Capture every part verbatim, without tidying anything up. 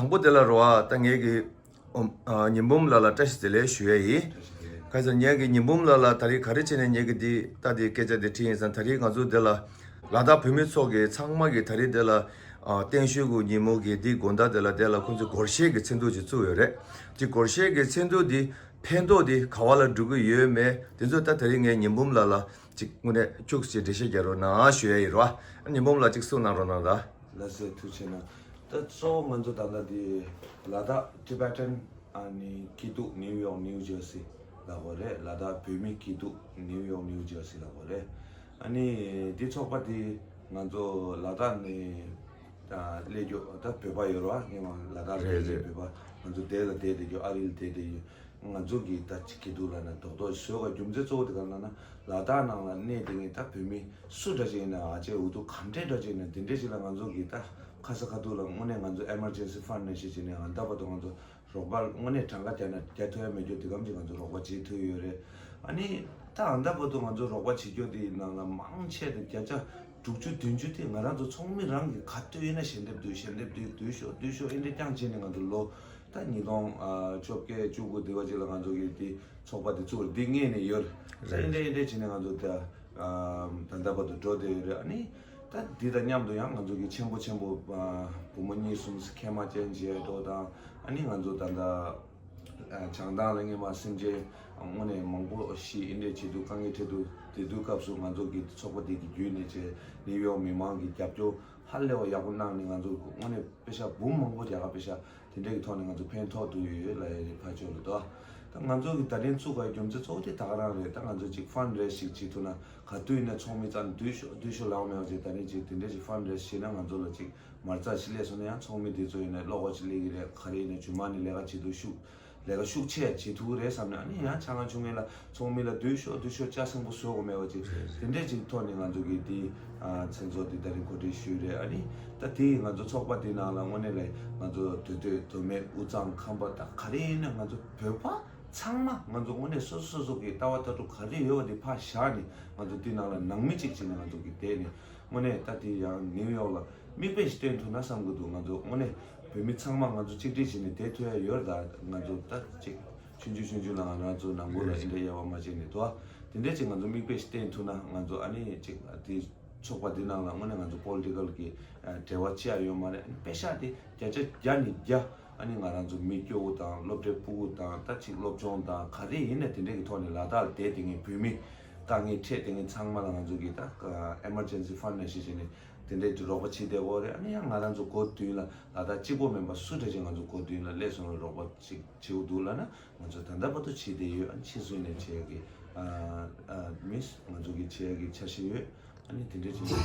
མང་པོ་དེ་ལ་རོ་ཨ། ད་ངེད་ཀྱི་ཨོམ་ཨ། ཉི་འབུམ་ལགས་ལ་བཀྲ་ཤིས་བདེ་ལེགས་ཞུ་ཡ་ཡིན། ག་ས་ངེད་ཀྱི་ཉི་འབུམ་ལགས་ལ་ད་རེས་ག་རེ་བྱས་ནས་ངེད་ཀྱི་འདི་ལྟ་དེ་སྐད་ཆ་དེ་དྲིས་ཡིན་ཙང་། ད་རེས་ང་ཚོ་འདི་ལ་ལ་དྭགས་བོད་མི་ཚོ་གི་ཚང་མ་གི་ད་རེས་འདི་ལ་ཨ། བརྟན་བཞུགས་ཀྱི་ཉིན་མོ་གི་འདི་དགོང་དག་འདི་ལ་འདི་ལ་ཁོང་ཚོས་སྒོར་གཞས་ཀྱི་ཚིག་མཛོད་ཅིག་བཙུགས་ཡོད་རེད། དེ་སྒོར་གཞས་ཀྱི་ཚིག་མཛོད་འདི་ཕན་ཐོགས་འདི་ག་བ་ལ་འགྲོ་གི་ཡོད་མེད་དེ་ཚོ་ད་ད་རེས་ངས་ཉི་འབུམ་ལགས་ལ་ཅིག་དངོས་གནས་ཁྱུག་ཅིག་འགྲེལ་བཤད་རྒྱག་རོགས་གནང་ཞུ་ཡ་ཡིན་རོ། ཉི་འབུམ་ལགས་ཅིག་གསུང་གནང་རོགས་གནང་ད། ལགས་སེ། ཐུགས་རྗེ་གནང་། ད་གཙོ་བོ་ང་ཚོ་ད་ལྟ་འདི་ལ་དྭགས་Tibetan ཨ་ནི་སྐྱིད་སྡུག་New York New Jersey ལབ་དགོས་རེད། ལ་དྭགས་བོད་མི་སྐྱིད་སྡུག་New York New Jersey ལབ་དགོས་རེད། ཨ་ནི་འདི་ཚོགས་པ་འདི་ང་ཚོ་ལ་དྭགས་ནས་ད་སླེབས་རྒྱུ་ད་བོད་པ་ཡོད་རེད་བ། སྔོན་མ་ལ་དྭགས་ལ་རེད་རེད། བོད་པ་ང་ཚོ་དེ་ལ་བསྡད་བསྡད་རྒྱུ། ཨ་རི་ལ་བསྡད་བསྡད་རྒྱུ། ང་ཚོ་གི་ད་ཅིག་སྐྱིད་སྡུག་ལབ་ན་རྡོག་རྡོག་བཟོས་པ་རྒྱུ་མཚན་གཙོ་བོ་དེ་ག་ལབ་ན། ལ་དྭགས་ནང་ལ་གནས་དེ་ངས་ད་བོད་མི་སུ་འདྲ་ཅིག་ཡིན་ན། ཨ་ཅེ་འུ་ཐུག་ག་འདྲས་འདྲ་ཅིག་ཡིན་ན། དེ་འདྲས་ཅིག་ལ་ང་ཚོ་གི་ད་ཁ་ས་ཁ་ཐུག་ལ་དངོས་གནས་ང་ཚོ་Emergency Fund ནས་བྱས་བྱས་ནས་ཨ་ད་བར་དུ་ང་ཚོ་རོགས་པ་དངོས་གནས་གྲངས་ཀ་བརྒྱབ་ན་རྒྱག་ཐུབ་ཡ་མེད་རྒྱུ་དེ་གམ་ཅིག་ང་ཚོ་རོགས་པ་བྱེད་ཐུབ་ཡོད་རེད། ཨ་ནི་ད་ཨ་ད་བར་དུ་ང་ཚོ་རོགས་པ་བྱེད་རྒྱུ་དེ་ནང་ལ་མང་ཆེ་དེ་བརྒྱ་ཆ་དྲུག་ཅུ་བདུན་ཅུ་དེ་ང་རང་ཚོ་ཚོགས་མི་རང་གི་ག་དུས་ཡིན་ན་ཞལ་འདེབས་བསྡུས། ཞལ་འདེབས་བསྡུས། བསྡུས་ཤོག་བསྡུས་ཤོག་ཨེ་འདྲས་རྐྱང་བྱས་ནས་ང་ཚོ་ལོ་ད་ཉིས་སྟོང་བཅོ་བརྒྱད་བཅུ་དགུ་དེ་བ་ཅིག་ལ་ང་ཚོ་གི་དེ་ཚོགས་པ་དེ་བཙུགས་རེད། འདི་སྔས་ནས་ཡོད་རེད། ད་ཨེ་འདྲས་ཨེ་འདྲས་བྱས་ནས་ང་ཚོ་ད་ད་ལྟ་བར་དུ་འགྲོ་བསྡད་ཡོད་རེད། ཨ་ནི་ད་འདི་དང་མཉམ་དུ་ཡང་ང་ཚོ་གི་ཆེན་པོ་ཆེན་པོ་བུ་མོ་གཉིས་གསུམ་མཁལ་མ་ཅན་བྱས་འགྲོ་དང་། ཨ་ནི་ང་ཚོ་ད་ལྟ་བྱང་ཐང་ལ་སྔོན་མ་སེམས་ཅན་དངོས་གནས་མང་པོ་ཤི་ཨེ་འདྲས་བྱེད་དུས་དཀའ་ངལ་འཕྲད་དུས། དེ་དུས་སྐབས་སུ་ང་ཚོ་གི་ཚོགས་པ་དེ་གི་བརྒྱུད་ནས་བྱས་ནིའུ་ཡོག་མི་མང་གི་རྒྱབ་སྐྱོར་ཧ་ལས་པ་ཡག་པོ་གནང་ནས་ང་ཚོ་དངོས་གནས་པེ་ཤ་འབུམ་མང་པོ་རྒྱ་གར་པེ་ཤ་དེ་འདྲས་ཀྱི་ཐོག་ནས་ང་ཚོ་ཕན་ཐོགས་ཐུབ་ཡོད་ལབ་ཡ་རེད། ཕར་ཕྱོགས་ལ་དོ། ད་ང་ཚོ་གི་ད་ཐེངས་བཙུགས་པའི་རྒྱུ་མཚན་གཙོ་བོ་དེ་ད་ག་རང་རེད། ད་ང་ཚོ་ཅིག་ཕན་རེ་ཞིག་བྱེད་ཐུབ་ན། ག་དུས་ཡིན་ན་ཚོགས་མི་རྩ་ནས་བསྡུས་ཤོག་བསྡུས་ཤོག་ལབ་མེད་པ་ཅིག་ད་ནི་ཅིག་དེ་འདྲས་ཅིག་ཕན་རེ་བྱེད་ན་ང་ཚོ་ལ་ཅིག་མ་རྩ་ཞིག་སླེབས་སོང་ན། ཡང་ཚོགས་མི་དེ་ཚོ་ཡིན་ན་གློག་ཀ་ཅིག་སླེབས་ཀྱི་རེད། ག་རེ་ཡིན་ན་རྗེས་མ་ནས་ལས་ཀ་བྱེད་དུས་ཤུགས་ལས་ཀ་ཤུགས་ཆེ་ཡ་བྱེད་ཐུབ་ཀྱི་རེད་བསམ་ནས། ཨ་ནི་ཡང་ཆ་ཚང་བྱུང་མེད་ལ་ཚོགས་མི་ལ་བསྡུས་ཤོག་བསྡུས་ཤོག་ལྕགས་སྲིན་པོ་བཟོ་དགོས་མེད་པ་ཅིག་རེད་རེད། དེ་འདྲས་ཅིག་ཐོག་ནས་ང་ཚོ་གི་དེ་ཨ་མཚན་ཚོགས་དེ་ད་རིང་གོ་སྒྲིག་ཞུས་རེད། ཨ་ནི་ད་དེ་ང་ཚོ་ཚོགས་པ་དེ་ནང་ལ་དངོས་གནས་ལ་ང་ཚོ་དོལ་སྟོད་མདོ་སྨད་དབུས་གཙང་ཁམས་པ་ད་ག་རེ་ཡིན་ན་ང་ཚོ་བོད་པ་ཚང་མ་ང་ཚོ་དངོས་གནས་སོ་སོ་སོ་སོ་གི་ལྟ་བ་ལྟ་གྲུབ་ག་རེ་ཡོད་པ་དེ་ཕར་བཞག་ནས་ང་ཚོ་དེ་ནང་ལ་ནང་མི་གཅིག་བྱས་ནས་ང་ཚོ་གི་བསྡད་ནས་དངོས་གནས་ད་དེ་ཡང་ནིའུ་ཡོག་ལ་མིག་དཔེ་ཞིག་སྟོན་ཐུབ་ན་བསམ་གི་འདུག་ང་ཚོ་དངོས་གནས་བོད་མི་ཚང་མ་ང་ཚོ་གཅིག་སྒྲིལ་བྱས་ནས་བསྡད་ཐུབ་ཡ་ཡོད་རེད། ད་ང་ཚོ་ད་ཅིག་ཆུང་ཆུང་ཆུང་ཆུང་ལ་ང་རང་ཚོ་ནང་ཁུལ་ལ་ཨེ་འདྲ་དབྱེ་བ་མ་ཕྱེ་ནས་དོ། དེ་འདྲ་ཅིག་ང་ཚོ་མིག་དཔེ་ཞིག་སྟོན་ཐུབ་ན། ང་ཚོ་ཨ་ནི་ཅིག་དེ་ཚོགས་པ་འདི་ནང་ལ་དངོས་གནས་ང་ཚོ་པོ་ལི་ཊི་ཀལ་གྱི་འབྲེལ་བ་ཅི་ཡང་ཡོད་མ་རེད། ཨ་ནི་པེ་ཤག་དེ་བརྒྱ་ཆ་བརྒྱ་ནས་བརྒྱ་ཨ་ནི་ང་རང་ཚོ་མི་སྐྱོ་བོ་དང་སློབ་གྲྭའི་ཕྲུ་གུ་དང་ད་ཅིག་སློབ་སྦྱོང་དང་ག་རེ་ཡིན་ན་དེ་འདྲ་གི་ཐོག་ནས་ལ་དྭགས་ལ་བསྡད་དེ་ངས་བོད་མི་དཀའ་ངལ་འཕྲད་དེ་ངས་ཚང་མ་ལ་ང་ཚོ་གི་ད་ཨེ་མར་ཇེན་སི་ཕན་ནང་བཞིན་བྱས་ནས་དེ་འདྲའི་རོགས་པ་བྱེད་བསྡད་ཡོད་རེད། ཨ་ནི་ཡང་ང་རང་ཚོ་འགོ་བསྟུན་ལ་ལ་དྭགས་གཅིག་པོ་མིན་པ་སུ་འདྲ་ཅིག་ང་ཚོ་འགོ་བསྟུན་ལ་སླེབས་སོང་ལ་རོགས་པ་ཅིག་བྱེད་འདུག་ལབ་ན། ང་ཚོ་ད་ལྟ་བར་དུ་བྱེད་བསྡད་ཡོད། ཨ་ནི་ཕྱིས་སུ་ནས་བྱེད་ཡ་གི་ཨ་ཨ་མིས་ང་ཚོ་གི་བྱེད་ཡ་གི་འཆར་གཞི་ཡོད། ཨ་ནི་དེ་འདྲ་བྱེད།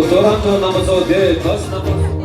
ཚོ་རང་ཚོ་རྣམ་པ་ཚོ་དེ་བས་རྣམ་པ།